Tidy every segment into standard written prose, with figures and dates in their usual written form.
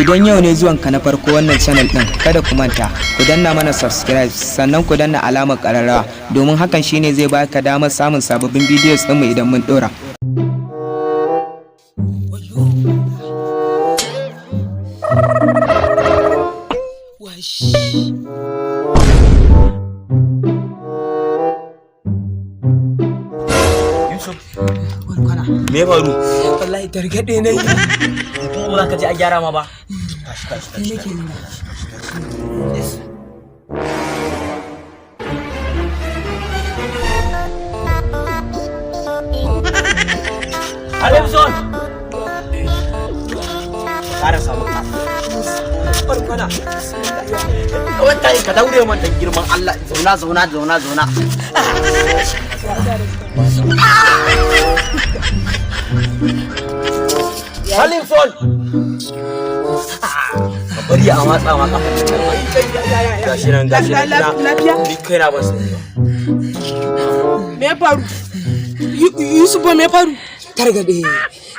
Idan yau ne zuwanka na farko wannan channel ɗin, kada ku manta, ku danna mana subscribe, sannan ku danna alamar ƙararrawa, domin hakan shine zai baka damar samun sababbin videos ɗinmu idan mun ɗora. Yusuf, me ya faru? Wallahi targaɗe na yi. Ba za ka je a gyara ma ba. Tashi, tashi, tashi. Nake nema. Yes. Alimson! Ƙara samu ka. Barkwana. Wata ka daure man da girman Allah. Zauna, zauna, zauna, zauna. Alimson! Ka bari a matsa ma kafa. Gashi nan, gashi nan. Lafiya? Ni kaina ban sani ba. Me ya faru? Yusuf, me ya faru? Targaɗe,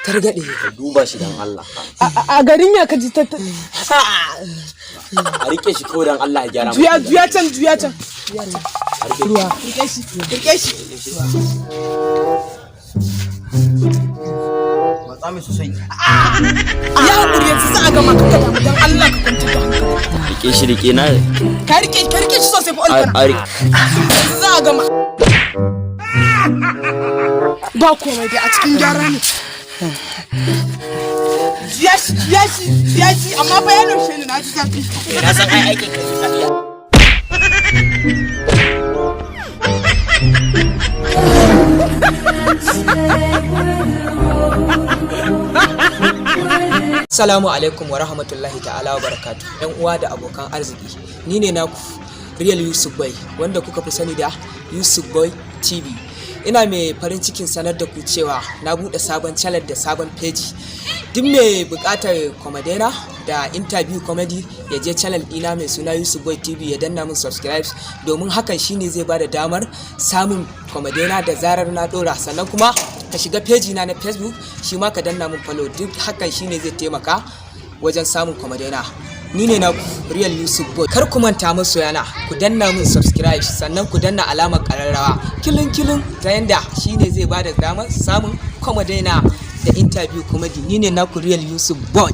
targaɗe. Ka duba shi dan Allah. A garin ya kaji ta A rike shi kawai dan Allah ya gyara. Juya, juya can, juya can. A rike. Ruwa. Rike shi, rike shi. Matsa mai sosai. Ya hakuri, yanzu za a gama, ka damu, dan Allah ka kwantar da hankali. Rike shi, rike na. Ka rike shi sosai fa, Olkana. A rike. Yanzu za a gama. Ba komai dai, a cikin gyara ne. Juya shi, juya shi, juya shi, amma fa ya naushe ni, na ji zafi. Na san ai aikin ka ne. Assalamu alaikum wa rahmatullahi ta'ala wa barakatu. ‘Yan uwa da abokan arziki, ni ne naku Real Yusuf Boy, wanda kuka fi sani da Yusuf Boy TV. Ina mai farin cikin sanar da ku cewa na buɗe sabon channel da sabon page. Duk mai buƙatar comedena da interview comedy ya je channel ɗina mai suna Yusuf Boy TV ya danna min subscribe, domin hakan shine zai bada damar samun comedena da zarar na ɗora. Sannan kuma ka shiga page na na Facebook, shi ma ka danna min follow, duk hakan shine zai taimaka wajen samun comedena. Ni ne na Real Yusuf Boy. Kar ku manta, masoyana, ku danna min subscribe, sannan ku danna alamar kararrawa kilin kilin, ta yanda shine zai bada damar samun comedena da interview comedy. Ni ne naku Real Yusuf Boy.